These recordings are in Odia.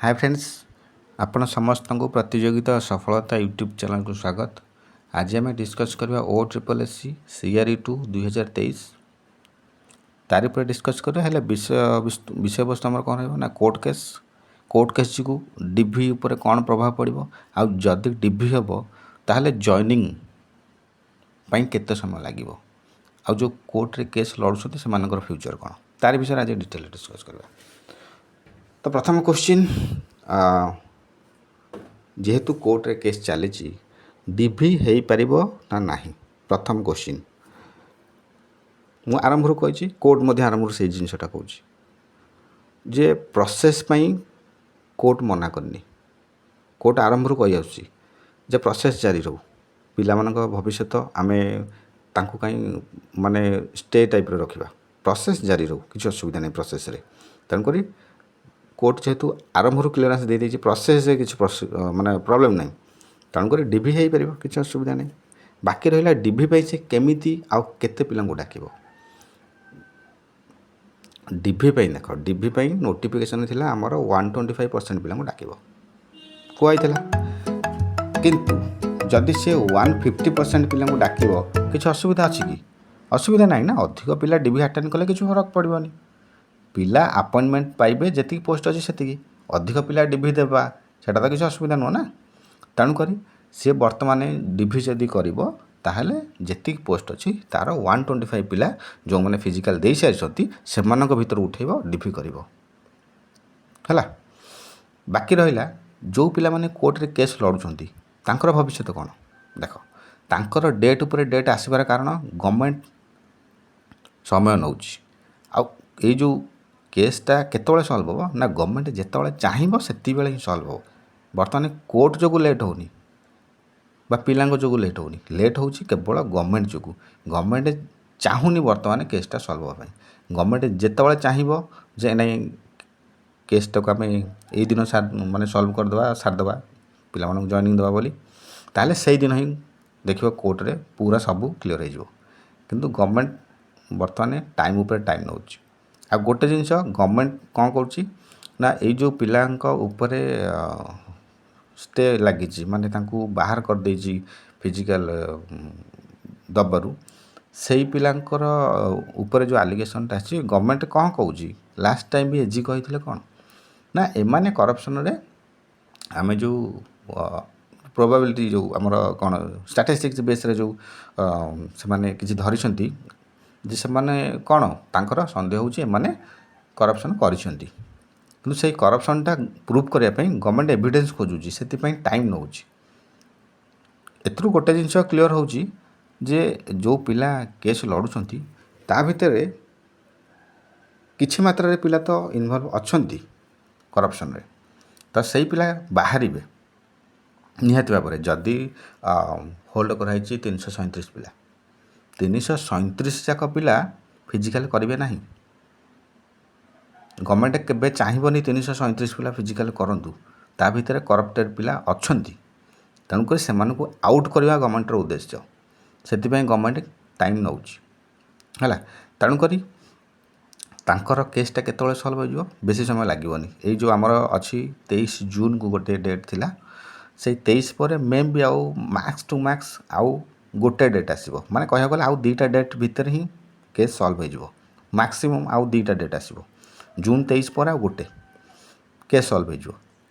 ହାଏ ଫ୍ରେଣ୍ଡସ୍, ଆପଣ ସମସ୍ତଙ୍କୁ ପ୍ରତିଯୋଗିତା ସଫଳତା ୟୁଟ୍ୟୁବ୍ ଚ୍ୟାନେଲକୁ ସ୍ୱାଗତ। ଆଜି ଆମେ ଡିସ୍କସ୍ କରିବା OSSC CRE 2 2023, ତାରି ଉପରେ ଡିସ୍କସ୍ କରିବା। ହେଲେ ବିଷୟବସ୍ତୁ ଆମର କ'ଣ ରହିବ ନା କୋର୍ଟ କେସ୍। କୋର୍ଟ କେସ୍ ଯୋଗୁଁ ଡିଭି ଉପରେ କ'ଣ ପ୍ରଭାବ ପଡ଼ିବ, ଆଉ ଯଦି ଡିଭି ହେବ ତାହେଲେ ଜଏନିଂ ପାଇଁ କେତେ ସମୟ ଲାଗିବ, ଆଉ ଯେଉଁ କୋର୍ଟରେ କେସ୍ ଲଢ଼ୁଛନ୍ତି ସେମାନଙ୍କର ଫ୍ୟୁଚର୍ କ'ଣ, ତାରି ବିଷୟରେ ଆଜି ଡିଟେଲ୍ ଡିସ୍କସ୍ କରିବା। ତ ପ୍ରଥମ କୋଶ୍ଚିନ୍, ଯେହେତୁ କୋର୍ଟରେ କେସ୍ ଚାଲିଛି, ଡିଭି ହେଇପାରିବ ନା ନାହିଁ? ପ୍ରଥମ କୋଶ୍ଚିନ୍। ମୁଁ ଆରମ୍ଭରୁ କହିଛି, କୋର୍ଟ ମଧ୍ୟ ଆରମ୍ଭରୁ ସେଇ ଜିନିଷଟା କହୁଛି ଯେ ପ୍ରୋସେସ୍ ପାଇଁ କୋର୍ଟ ମନା କରିନି। କୋର୍ଟ ଆରମ୍ଭରୁ କହି ଆସୁଛି ଯେ ପ୍ରୋସେସ୍ ଜାରି ରହୁ। ପିଲାମାନଙ୍କ ଭବିଷ୍ୟତ, ଆମେ ତାଙ୍କୁ କାହିଁ ମାନେ ଷ୍ଟେ ଟାଇପ୍ର ରଖିବା? ପ୍ରୋସେସ୍ ଜାରି ରହୁ, କିଛି ଅସୁବିଧା ନାହିଁ ପ୍ରୋସେସ୍ରେ। ତେଣୁକରି କୋର୍ଟ ଯେହେତୁ ଆରମ୍ଭରୁ କ୍ଲିୟରାନ୍ସ ଦେଇଦେଇଛି, ପ୍ରୋସେସ୍ରେ କିଛି ମାନେ ପ୍ରୋବ୍ଲେମ୍ ନାହିଁ। ତେଣୁକରି ଡିଭି ହେଇପାରିବ, କିଛି ଅସୁବିଧା ନାହିଁ। ବାକି ରହିଲା ଡିଭି ପାଇଁ ସେ କେମିତି ଆଉ କେତେ ପିଲାଙ୍କୁ ଡାକିବ ଡିଭି ପାଇଁ। ଦେଖ, ଡିଭି ପାଇଁ ନୋଟିଫିକେସନ୍ ଥିଲା ଆମର 125% ପିଲାଙ୍କୁ ଡାକିବ କୁହାହେଇଥିଲା। କିନ୍ତୁ ଯଦି ସେ 150% ପିଲାଙ୍କୁ ଡାକିବ, କିଛି ଅସୁବିଧା ଅଛି କି? ଅସୁବିଧା ନାହିଁ ନା। ଅଧିକ ପିଲା ଡିଭି ଆଟେଣ୍ଡ କଲେ କିଛି ଫରକ ପଡ଼ିବନି। ପିଲା ଆପଏଣ୍ଟମେଣ୍ଟ ପାଇବେ, ଯେତିକି ପୋଷ୍ଟ ଅଛି ସେତିକି। ଅଧିକ ପିଲା ଡିଭି ଦେବା, ସେଇଟା ତ କିଛି ଅସୁବିଧା ନୁହଁ ନା। ତେଣୁକରି ସିଏ ବର୍ତ୍ତମାନ ଡିଭି ଯଦି କରିବ, ତାହେଲେ ଯେତିକି ପୋଷ୍ଟ ଅଛି ତା'ର 125 ପିଲା, ଯେଉଁମାନେ ଫିଜିକାଲ୍ ଦେଇସାରିଛନ୍ତି, ସେମାନଙ୍କ ଭିତରୁ ଉଠେଇବ, ଡିଭି କରିବ। ହେଲା। ବାକି ରହିଲା ଯେଉଁ ପିଲାମାନେ କୋର୍ଟରେ କେସ୍ ଲଢ଼ୁଛନ୍ତି, ତାଙ୍କର ଭବିଷ୍ୟତ କ'ଣ? ଦେଖ, ତାଙ୍କର ଡେଟ୍ ଉପରେ ଡେଟ୍ ଆସିବାର କାରଣ ଗଭର୍ଣ୍ଣମେଣ୍ଟ ସମୟ ନେଉଛି। ଆଉ ଏଇ ଯେଉଁ କେସ୍ଟା କେତେବେଳେ ସଲ୍ଭ ହେବ ନା ଗଭର୍ଣ୍ଣମେଣ୍ଟ ଯେତେବେଳେ ଚାହିଁବ ସେତିକିବେଳେ ହିଁ ସଲ୍ଭ ହେବ। ବର୍ତ୍ତମାନ କୋର୍ଟ ଯୋଗୁଁ ଲେଟ୍ ହେଉନି ବା ପିଲାଙ୍କ ଯୋଗୁଁ ଲେଟ୍ ହେଉନି। ଲେଟ୍ ହେଉଛି କେବଳ ଗଭର୍ଣ୍ଣମେଣ୍ଟ ଯୋଗୁଁ। ଗଭର୍ଣ୍ଣମେଣ୍ଟ ଚାହୁଁନି ବର୍ତ୍ତମାନ କେସ୍ଟା ସଲ୍ଭ ହେବା ପାଇଁ। ଗଭର୍ଣ୍ଣମେଣ୍ଟ ଯେତେବେଳେ ଚାହିଁବ ଯେ ନାଇଁ, କେସ୍ଟାକୁ ଆମେ ଏଇ ଦିନ ମାନେ ସଲ୍ଭ କରିଦେବା, ସାରିଦେବା, ପିଲାମାନଙ୍କୁ ଜଏନିଂ ଦେବା ବୋଲି, ତାହେଲେ ସେଇଦିନ ହିଁ ଦେଖିବ କୋର୍ଟରେ ପୁରା ସବୁ କ୍ଲିଅର୍ ହେଇଯିବ। କିନ୍ତୁ ଗଭର୍ଣ୍ଣମେଣ୍ଟ ବର୍ତ୍ତମାନ ଟାଇମ୍ ଉପରେ ଟାଇମ୍ ନେଉଛି। ଆଉ ଗୋଟେ ଜିନିଷ ଗଭର୍ଣ୍ଣମେଣ୍ଟ କ'ଣ କରୁଛି ନା ଏଇ ଯେଉଁ ପିଲାଙ୍କ ଉପରେ ଷ୍ଟେ ଲାଗିଛି, ମାନେ ତାଙ୍କୁ ବାହାର କରିଦେଇଛି ଫିଜିକାଲ୍ ଦେବାରୁ, ସେଇ ପିଲାଙ୍କର ଉପରେ ଯେଉଁ ଆଲିଗେସନ୍ଟା ଆସିଛି, ଗଭର୍ଣ୍ଣମେଣ୍ଟ କ'ଣ କହୁଛି? ଲାଷ୍ଟ ଟାଇମ୍ ବି ଏଜି କହିଥିଲେ କ'ଣ ନା ଏମାନେ କରପ୍ସନରେ, ଆମେ ଯେଉଁ ପ୍ରୋବାବିଲିଟି, ଯେଉଁ ଆମର କ'ଣ ଷ୍ଟାଟିଷ୍ଟିକ୍ସ ବେସ୍ରେ ଯେଉଁ ସେମାନେ କିଛି ଧରିଛନ୍ତି ଯେ ସେମାନେ କ'ଣ, ତାଙ୍କର ସନ୍ଦେହ ହେଉଛି ଏମାନେ କରପ୍ସନ୍ କରିଛନ୍ତି। କିନ୍ତୁ ସେଇ କରପ୍ସନ୍ଟା ପ୍ରୁଭ୍ କରିବା ପାଇଁ ଗଭର୍ଣ୍ଣମେଣ୍ଟ ଏଭିଡେନ୍ସ ଖୋଜୁଛି, ସେଥିପାଇଁ ଟାଇମ୍ ନେଉଛି। ଏଥିରୁ ଗୋଟେ ଜିନିଷ କ୍ଲିଅର୍ ହେଉଛି ଯେ ଯେଉଁ ପିଲା କେସ୍ ଲଢ଼ୁଛନ୍ତି, ତା ଭିତରେ କିଛି ମାତ୍ରାରେ ପିଲା ତ ଇନଭଲ୍ଭ ଅଛନ୍ତି କରପ୍ସନ୍ରେ। ତ ସେଇ ପିଲା ବାହାରିବେ ନିହାତି ଭାବରେ। ଯଦି ହୋଲ୍ଡ କରାହେଇଛି 337 ପିଲା, 337 ଯାକ ପିଲା ଫିଜିକାଲ୍ କରିବେ ନାହିଁ। ଗଭର୍ଣ୍ଣମେଣ୍ଟ କେବେ ଚାହିଁବନି 337 ପିଲା ଫିଜିକାଲ୍ କରନ୍ତୁ। ତା ଭିତରେ କରପ୍ଟେଡ଼ ପିଲା ଅଛନ୍ତି। ତେଣୁକରି ସେମାନଙ୍କୁ ଆଉଟ୍ କରିବା ଗଭର୍ଣ୍ଣମେଣ୍ଟର ଉଦ୍ଦେଶ୍ୟ। ସେଥିପାଇଁ ଗଭର୍ଣ୍ଣମେଣ୍ଟ ଟାଇମ୍ ନେଉଛି। ହେଲା। ତେଣୁକରି ତାଙ୍କର କେସ୍ଟା କେତେବେଳେ ସଲ୍ଭ ହୋଇଯିବ? ବେଶୀ ସମୟ ଲାଗିବନି। ଏଇ ଯେଉଁ ଆମର ଅଛି 23 ଜୁନ୍କୁ ଗୋଟେ ଡେଟ୍ ଥିଲା, ସେଇ 23 ପରେ ମେ ବି ଆଉ ମ୍ୟାକ୍ସ ଟୁ ମ୍ୟାକ୍ସ ଆଉ ଗୋଟେ ଡେଟ୍ ଆସିବ। ମାନେ କହିବାକୁ ଗଲେ ଆଉ 2ଟା ଡେଟ୍ ଭିତରେ ହିଁ କେସ୍ ସଲ୍ଭ ହୋଇଯିବ। ମ୍ୟାକ୍ସିମମ୍ ଆଉ 2ଟା ଡେଟ୍ ଆସିବ। ଜୁନ୍ 23 ପରେ ଆଉ ଗୋଟେ, କେସ୍ ସଲ୍ଭ ହୋଇଯିବ।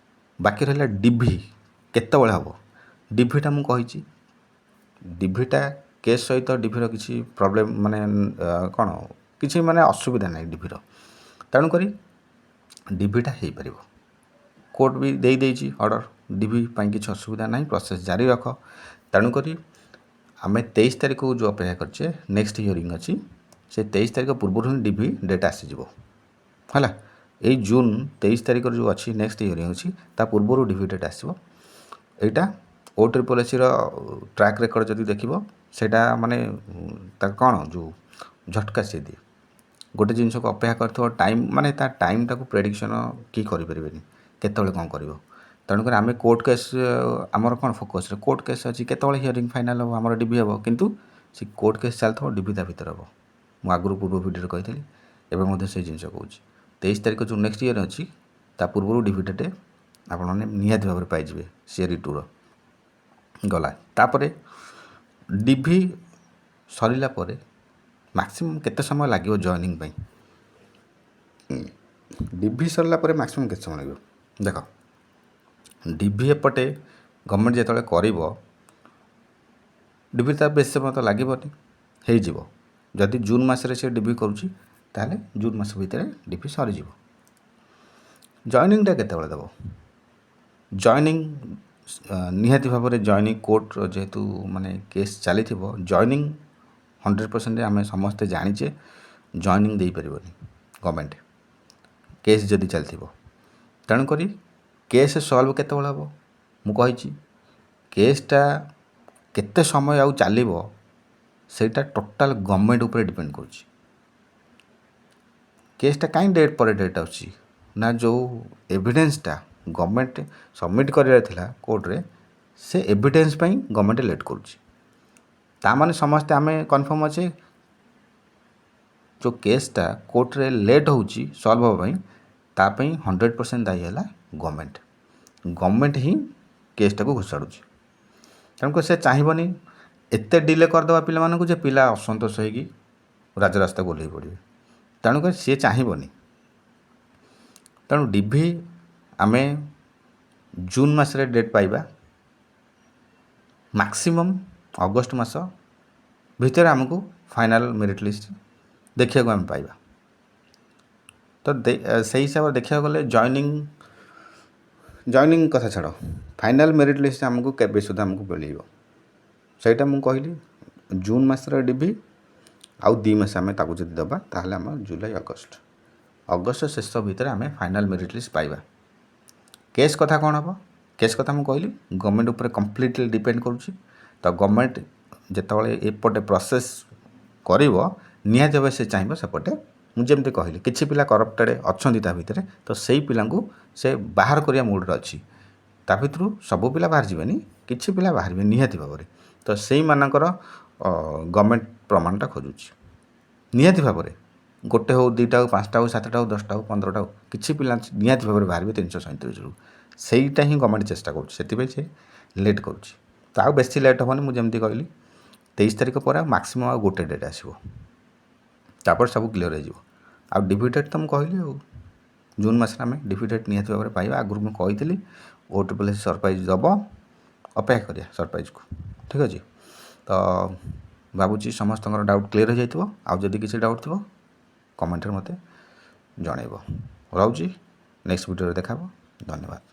ବାକି ରହିଲା ଡିଭି କେତେବେଳେ ହେବ? ଡିଭିଟା ମୁଁ କହିଛି, ଡିଭିଟା କେସ୍ ସହିତ ଡିଭିର କିଛି ପ୍ରୋବ୍ଲେମ୍ ମାନେ କ'ଣ କିଛି ମାନେ ଅସୁବିଧା ନାହିଁ ଡିଭିର। ତେଣୁକରି ଡିଭିଟା ହେଇପାରିବ। କୋର୍ଟ ବି ଦେଇଦେଇଛି ଅର୍ଡ଼ର, ଡିଭି ପାଇଁ କିଛି ଅସୁବିଧା ନାହିଁ, ପ୍ରୋସେସ୍ ଜାରି ରଖ। ତେଣୁକରି ଆମେ 23 ତାରିଖକୁ ଯେଉଁ ଅପେକ୍ଷା କରିଛେ, ନେକ୍ସଟ ହିୟରିଂ ଅଛି, ସେ 23 ତାରିଖ ପୂର୍ବରୁ ହିଁ ଡିଭି ଡେଟ୍ ଆସିଯିବ। ହେଲା। ଏଇ ଜୁନ୍ 23 ତାରିଖର ଯେଉଁ ଅଛି, ନେକ୍ସଟ ହିୟରିଂ ଅଛି, ତା ପୂର୍ବରୁ ଡିଭି ଡେଟ୍ ଆସିବ। ଏଇଟା ଓ ଟ୍ରିପଲ୍ ଏସ୍ସିର ଟ୍ରାକ୍ ରେକର୍ଡ଼ ଯଦି ଦେଖିବ, ସେଇଟା ମାନେ ତାକୁ କ'ଣ ଯେଉଁ ଝଟକା ସିଏ ଦିଏ। ଗୋଟେ ଜିନିଷକୁ ଅପେକ୍ଷା କରିଥିବ, ଟାଇମ୍ ମାନେ ତା ଟାଇମ୍ଟାକୁ ପ୍ରେଡ଼ିକ୍ସନ୍ କେହି କରିପାରିବେନି, କେତେବେଳେ କ'ଣ କରିବ। ତେଣୁକରି ଆମେ କୋର୍ଟ କେସ୍, ଆମର କ'ଣ ଫୋକସ୍ରେ କୋର୍ଟ କେସ୍ ଅଛି, କେତେବେଳେ ହିୟରିଂ ଫାଇନାଲ୍ ହେବ, ଆମର ଡିଭି ହେବ। କିନ୍ତୁ ସେ କୋର୍ଟ କେସ୍ ଚାଲିଥିବ, ଡିଭି ତା ଭିତରେ ହେବ। ମୁଁ ଆଗରୁ ପୂର୍ବ ଭିଡ଼ିଓରେ କହିଥିଲି, ଏବେ ମଧ୍ୟ ସେଇ ଜିନିଷ କହୁଛି। 23 ତାରିଖ ଯେଉଁ ନେକ୍ସଟ ଇୟର୍ ଅଛି, ତା ପୂର୍ବରୁ ଡିଭି ଡେଟ୍ ଆପଣମାନେ ନିହାତି ଭାବରେ ପାଇଯିବେ। ସିଆର୍ଇ 2ର ଗଲା। ତାପରେ ଡିଭି ସରିଲା ପରେ ମ୍ୟାକ୍ସିମମ୍ କେତେ ସମୟ ଲାଗିବ ଜଏନିଂ ପାଇଁ? ଡିଭି ସରିଲା ପରେ ମ୍ୟାକ୍ସିମମ୍ କେତେ ସମୟ ଲାଗିବ? ଦେଖ, ଡିଭି ଏପଟେ ଗଭର୍ଣ୍ଣମେଣ୍ଟ ଯେତେବେଳେ କରିବ ଡିଭି, ତା ବେଶୀ ସମୟ ତ ଲାଗିବନି, ହେଇଯିବ। ଯଦି ଜୁନ୍ ମାସରେ ସେ ଡିଭି କରୁଛି, ତାହେଲେ ଜୁନ୍ ମାସ ଭିତରେ ଡିଭି ସରିଯିବ। ଜଏନିଂଟା କେତେବେଳେ ଦେବ? ଜଏନିଂ ନିହାତି ଭାବରେ ଜଏନିଂ କୋର୍ଟର ଯେହେତୁ ମାନେ କେସ୍ ଚାଲିଥିବ, ଜଏନିଂ 100% ଆମେ ସମସ୍ତେ ଜାଣିଛେ, ଜଏନିଂ ଦେଇପାରିବନି ଗଭର୍ଣ୍ଣମେଣ୍ଟ କେସ୍ ଯଦି ଚାଲିଥିବ। ତେଣୁକରି କେସ୍ ସଲ୍ଭ କେତେବେଳେ ହେବ? ମୁଁ କହିଛି, କେସ୍ଟା କେତେ ସମୟ ଆଉ ଚାଲିବ, ସେଇଟା ଟୋଟାଲ୍ ଗଭର୍ଣ୍ଣମେଣ୍ଟ ଉପରେ ଡିପେଣ୍ଡ କରୁଛି। କେସ୍ଟା କାହିଁ ଡେଟ୍ ପରେ ଡେଟ୍ ଆସୁଛି ନା, ଯେଉଁ ଏଭିଡେନ୍ସଟା ଗଭର୍ଣ୍ଣମେଣ୍ଟ ସବମିଟ୍ କରିବାର ଥିଲା କୋର୍ଟରେ, ସେ ଏଭିଡେନ୍ସ ପାଇଁ ଗଭର୍ଣ୍ଣମେଣ୍ଟ ଲେଟ୍ କରୁଛି। ତା ମାନେ ସମସ୍ତେ ଆମେ କନଫର୍ମ ଅଛେ, ଯେଉଁ କେସ୍ଟା କୋର୍ଟରେ ଲେଟ୍ ହେଉଛି ସଲ୍ଭ ହେବା ପାଇଁ, ତା ପାଇଁ 100% ଦାୟୀ ହେଲା ଗଭର୍ଣ୍ଣମେଣ୍ଟ। ଗଭର୍ଣ୍ଣମେଣ୍ଟ ହିଁ କେସ୍ଟାକୁ ଘୋଷାଡ଼ୁଛି। ତେଣୁକରି ସେ ଚାହିଁବନି ଏତେ ଡିଲେ କରିଦେବା ପିଲାମାନଙ୍କୁ ଯେ ପିଲା ଅସନ୍ତୋଷ ହେଇକି ରାଜରାସ୍ତାକୁ ଓହ୍ଲେଇ ପଡ଼ିବେ। ତେଣୁକରି ସିଏ ଚାହିଁବନି। ତେଣୁ ଡିଭି ଆମେ ଜୁନ୍ ମାସରେ ଡେଟ୍ ପାଇବା, ମ୍ୟାକ୍ସିମମ୍ ଅଗଷ୍ଟ ମାସ ଭିତରେ ଆମକୁ ଫାଇନାଲ୍ ମେରିଟ୍ ଲିଷ୍ଟ ଦେଖିବାକୁ ଆମେ ପାଇବା। ତ ସେଇ ହିସାବରେ ଦେଖିବାକୁ ଗଲେ ଜଏନିଂ କଥା ଛାଡ଼, ଫାଇନାଲ୍ ମେରିଟ୍ ଲିଷ୍ଟ ଆମକୁ କେବେ ସୁଦ୍ଧା ଆମକୁ ମିଳିବ? ସେଇଟା ମୁଁ କହିଲି, ଜୁନ୍ ମାସର ଡିଭି ଆଉ 2 ମାସ ଆମେ ତାକୁ ଯଦି ଦେବା, ତାହେଲେ ଆମ ଜୁଲାଇ, ଅଗଷ୍ଟ, ଅଗଷ୍ଟ ଶେଷ ଭିତରେ ଆମେ ଫାଇନାଲ୍ ମେରିଟ୍ ଲିଷ୍ଟ ପାଇବା। କେସ୍ କଥା କ'ଣ ହେବ? କେସ୍ କଥା ମୁଁ କହିଲି, ଗଭର୍ଣ୍ଣମେଣ୍ଟ ଉପରେ କମ୍ପ୍ଲିଟଲି ଡିପେଣ୍ଡ କରୁଛି। ତ ଗଭର୍ଣ୍ଣମେଣ୍ଟ ଯେତେବେଳେ ଏପଟେ ପ୍ରୋସେସ୍ କରିବ, ନିହାତି ଭାବେ ସେ ଚାହିଁବ ସେପଟେ ମୁଁ ଯେମିତି କହିଲି, କିଛି ପିଲା କରପ୍ଟେଡ଼ ଅଛନ୍ତି ତା ଭିତରେ, ତ ସେଇ ପିଲାଙ୍କୁ ସେ ବାହାର କରିବା ମୁଡ଼ରେ ଅଛି। ତା ଭିତରୁ ସବୁ ପିଲା ବାହାରି ଯିବେନି, କିଛି ପିଲା ବାହାରିବେ ନିହାତି ଭାବରେ। ତ ସେଇମାନଙ୍କର ଗଭର୍ଣ୍ଣମେଣ୍ଟ ପ୍ରମାଣଟା ଖୋଜୁଛି। ନିହାତି ଭାବରେ ଗୋଟେ ହଉ, 2ଟା ହଉ, 5ଟା ହଉ, 7ଟା ହଉ, 10ଟା ହଉ, 15ଟା ହଉ, କିଛି ପିଲା ନିହାତି ଭାବରେ ବାହାରିବେ 337ରୁ। ସେଇଟା ହିଁ ଗଭର୍ଣ୍ଣମେଣ୍ଟ ଚେଷ୍ଟା କରୁଛି, ସେଥିପାଇଁ ସେ ଲେଟ୍ କରୁଛି। ତ ଆଉ ବେଶୀ ଲେଟ୍ ହେବନି। ମୁଁ ଯେମିତି କହିଲି, 23 ତାରିଖ ପରେ ଆଉ ମ୍ୟାକ୍ସିମମ୍ ଆଉ ଗୋଟେ ଡେଟ୍ ଆସିବ, ତାପରେ ସବୁ କ୍ଲିଅର୍ ହେଇଯିବ। ଆଉ ଡିଭି ଡେଟ୍ ତ ମୁଁ କହିଲି, ଆଉ ଜୁନ୍ ମାସରେ ଆମେ ଡିଭି ଡେଟ୍ ନିହାତି ଭାବରେ ପାଇବା। ଆଗରୁ ମୁଁ କହିଥିଲି, ଓ ଟ୍ରିପଲ୍ ଏସ୍ ସରପ୍ରାଇଜ୍ ଦେବ, ଅପେକ୍ଷା କରିବା ସରପ୍ରାଇଜ୍କୁ। ଠିକ୍ ଅଛି, ତ ଭାବୁଛି ସମସ୍ତଙ୍କର ଡାଉଟ୍ କ୍ଲିଅର୍ ହେଇଯାଇଥିବ। ଆଉ ଯଦି କିଛି ଡାଉଟ୍ ଥିବ, କମେଣ୍ଟରେ ମୋତେ ଜଣାଇବ। ରହୁଛି, ନେକ୍ସଟ ଭିଡ଼ିଓରେ ଦେଖା ହେବ। ଧନ୍ୟବାଦ।